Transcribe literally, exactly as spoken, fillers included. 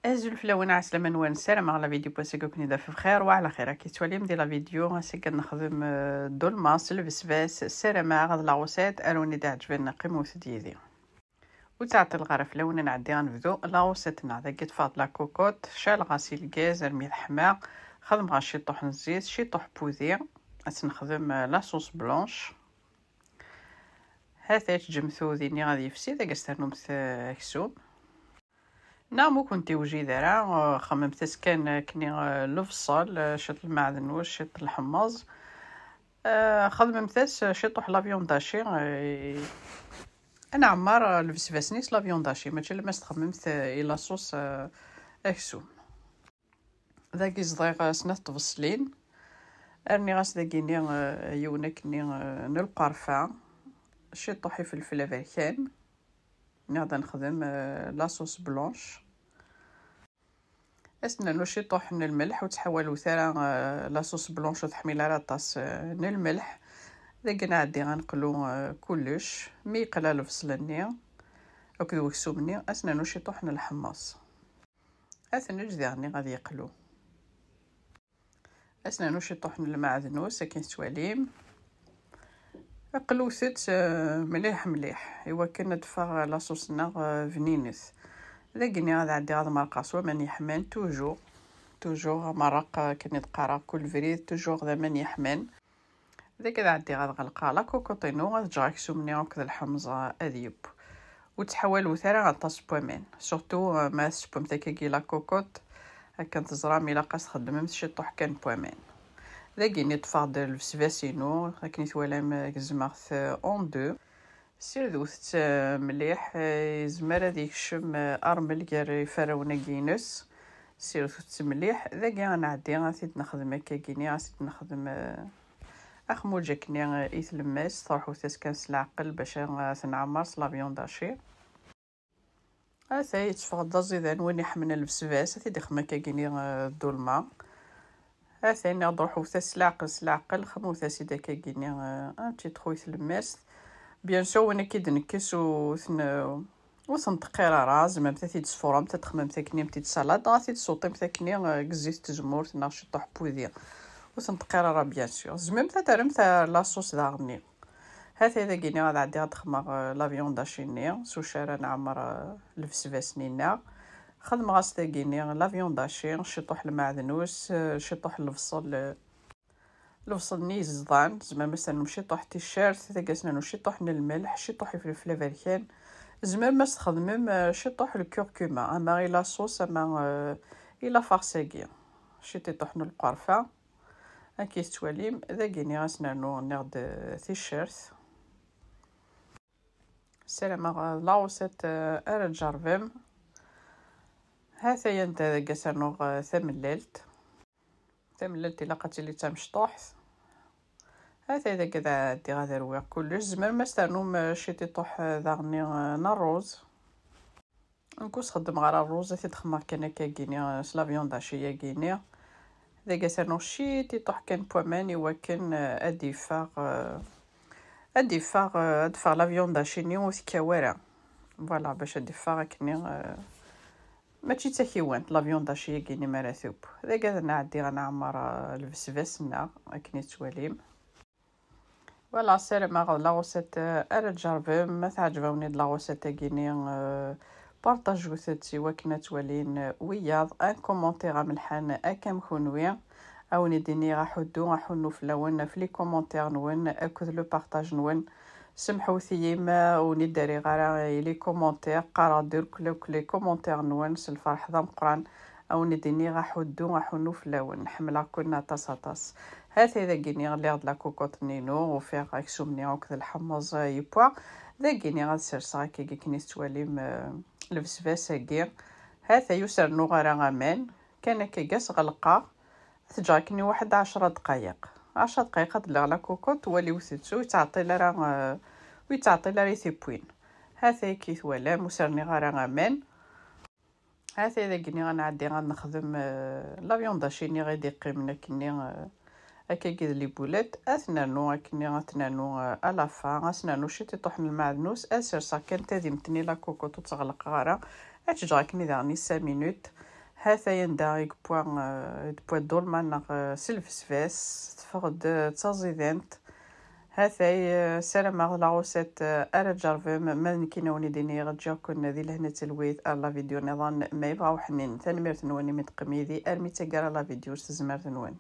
Azul fell-awen, ɛeslama-nwen, ssarameɣ la vidéo n wass-agi ad ken-id-taf bxir wa ɛla xir. Akka tettwalim di la vidéo, ass-agi ad nexdem, euh, dolma s lbesbas. Ssarameɣ ad la recette ad wen-iɛǧeb. Qqimet yid-i. Ur ttɛeṭṭileɣ ara fell-awen, ad nɛeddi ad nebdu la recette-nneɣ. Dagi ṭṭfeɣ-d la cocotte, ceɛleɣ-as i lgaz armi teḥma, xedmeɣ-as ciṭuḥ n zzit, ciṭuḥ n wudi. Ad tt-nexdem, euh, la sauce blanche. Ha-t-a, teǧǧemt udi-nni ad yefsi, dagi ad s-ternumt, euh, aksum. Neɣ ma ur kent-iwjid ara, euh, xemmemt-as kan akkenni, euh, lebṣel, euh, ciṭ lmeɛdnus, ciṭ lḥemmeẓ. Euh, xedmemt-as, euh, ciṭuḥ la viande hachée, euh, ad nɛemmer, euh, lbesbas-nni s la viande hachée, mačči alamma s-txemmemt, euh, i la sauce, euh, aksum. Dagi ẓḍiɣ, euh, snat tbeṣlin. Rniɣ-as dagi-nni, euh, yiwen akkenni, euh, n lqerfa. Ciṭuḥ ifelfel aberkan. Nniɣ-d ad nexdem, euh, la sauce blanche. Ad s-nernu ciṭuḥ n lmelḥ, ur ttḥawalut ara, euh, la sauce blanche ur teḥmil ara aṭas, euh, n lmelḥ. Dagi nɛeddi ad neqlu, euh, kullec. Mi yeqla lebṣel-nni akked weksum-nni, ad s-nernu ciṭuḥ n lḥemmeẓ. Ad t-neǧǧ diɣenni ad yeqlu. Ad s-nernu ciṭuḥ n lmeɛdnus, akken tettwalim. Qlewt-t, euh, mliḥ mliḥ, iwakken ad d-teffeɣ la sauce-nneɣ, euh, bninet. Dagi-nni ad ɛeddiɣ ad merrqeɣ s waman yeḥman, toujours. Toujours amerreq, euh, akken i d-qqareɣ kul brid, toujours d aman yeḥman. Dagi ad ɛeddiɣ ad ɣelqeɣ la cocotte-inu, ad ǧǧeɣ aksum-nni akked lḥemẓa ad yeww. Ur ttḥawalut ara aṭas n waman, surtout, euh, ma tessewwemt akkagi la cocotte, akken teẓram ilaq ad s-txeddmemt ciṭuḥ kan n waman. Dagi-nni ṭṭfeɣ-d lbesbas-inu, akken i twalam, euh, gezmeɣ-t, euh, en deux. Ssirdewt-t, euh, mliḥ, euh, yezmer ad yekcem, euh, rrmel gar ifarrawen-agi-ines. Ssirdewt-t mliḥ. Dagi ad nɛeddi ad t-id-nexdem akkagi-nni, ad t-id-nexdem, euh, axmuǧ akkenni, euh, i tlemmast. Ruḥut-as kan s leɛqel bac ad t-nɛemmer s la viande hachée. Atay yetteffeɣ-d d aẓidan, win iḥemmlen lbesbas, ad t-id-ixdem akkagi-nni, euh, d dolma. Atay nniɣ-d ruḥut-as s leɛqel, s leɛqel, xemmet-as-id akkagi-nni, euh, un petit trou i tlemmast. Bien sûr, win akka i d-nekkes ur ten-, ur ten-teqqir ara, tzemremt ad t-id-tesfuremt, ad t-texmemt akkenni am ti d salade, ad t-id-tessuṭimt akkenni, euh, deg zzit n tzemmurt neɣ ciṭuḥ n wudi. Ur ten-teqqir ara, bien sûr. Tzemremt ad terremt, euh, la sauce daɣenni. Hatay dagi-nni ad ɛeddiɣ ad xedmeɣ, euh, la viande hachée-nni, s wacu ara nɛemmer, euh, lbesbas-nni-nneɣ. Xedmeɣ-as dagi-nni la viande hachée, ciṭuḥ lmeɛdnus, euh, ciṭuḥ n lebṣel, euh, lebṣel-nni yezḍan, tzemrem ad s-ternum ciṭuḥ ticcert, dagi ad s-nernu ciṭuḥ n lmelḥ, ciṭuḥ ifelfel aberkan. Tzemrem ad s-txedmem, euh, ciṭuḥ lkurkuma, ama i la sauce, ama, euh, i la farce-agi. Ciṭiṭuḥ n lqerfa. Akka i tettwalim, dagi-nni ad s-nernu, nniɣ-d, euh, ticcert. Ssarameɣ, euh, la recette, euh, ara tjerrbem. Hatay anta dagi ad s-rnuɣ, euh, tamellalt. Tamellalt ilaq ad tili d tamecṭuḥt. Hatay dagi ad ɛeddiɣ ad rwiɣ kullec. Tzemrem ad s-ternum, euh, ciṭiṭuḥ, euh, daɣenni, euh, n rruz. Nekk ur s-xeddmeɣ ara rruz, ad t-id-xedmeɣ kan akkagi-nni, euh, s la viande hachée-agi-nni. Dagi ad s-rnuɣ ciṭiṭuḥ kan n waman iwakken, euh, ad d-yeffeɣ, euh, ad d-yeffeɣ, euh, ad d-teffeɣ la viande hachée-nni ur tekkaw ara. Voilà, bac ad d-iffeɣ akkenni, euh, mačči d takiwant la viande hachée-agi-nni mi ara teww. Dagi ad nɛeddi ad nɛemmer, euh, lbesbas-nneɣ, akken i tettwalim. Voilà, ssarameɣ la recette, euh, ara tjerrbem. Ma teɛǧeb-awen-id la recette-agi-nni, euh, partajewt-tt i wakken ad twalin, euh, wiyaḍ. Un commentaire amelḥan akka am kunwi. A wen-id-iniɣ aḥuddu, aḥunnu fell-awen ɣef les commentaires-nwen akked le partage-nwen. Semḥut-iyi ma ur wen-id-rriɣ ara i les commentaires, qqareɣ-d irkel akk les commentaires-nwen s lferḥ d ameqqran. A wen-id-iniɣ aḥuddu, aḥunnu fell-awen. Ḥemmleɣ-ken aṭas, aṭas. Hatay dagi-nni lliɣ d la cocotte-nni-inu, ufiɣ aksum-nni akked lḥemmeẓ, euh, yewwa. Dagi-nni ad serseɣ akkagi akken i tettwalim, euh, lbesbas-agi. Hatay ur s-rennuɣ ara aman, kan akkagi ad s-ɣelqeɣ. Ad t-ǧǧeɣ akken i waḥed ɛecra dqayeq. Ɛecra dqayeq ad d-lliɣ la cocotte, waliwt-tt, ur yettɛeṭṭil ara, euh, ur yettɛeṭṭil ara i tiwwin. Hatay akka i twalam, ur s-rniɣ ara aman. Hatay dagi-nni ad nɛeddi ad nexdem, euh, la viande hachée-nni i d-iqqimen akkenni, euh, akkagi d les boulettes. Ad t-nernu akkenni, ad t-nernu, euh, à la fin, ad s-nernu ciṭiṭuḥ n lmeɛdnus, ad serseɣ kan tadimt-nni la cocotte ur tt-ɣelqeɣ ara, ad tt-ǧǧeɣ akkenni daɣen i cinq minutes. Hatay anda i yewwa, eh, i d-tewwa ddulma neɣ, eh, s lfesfas, teffeɣ-d, eh, d taẓidant. Hatay, eh, ssarameɣ la recette, eh, ara tǧerbem, ma d nekkini a wen-d-iniɣ ǧǧiɣ-ken di lehna d talwit ar la vidéo nniḍen ma yebɣa uḥnin. Tanemmirt-nwen imi d-teqqim yid-i armi d taggara la vidéo s tezmert-nwen.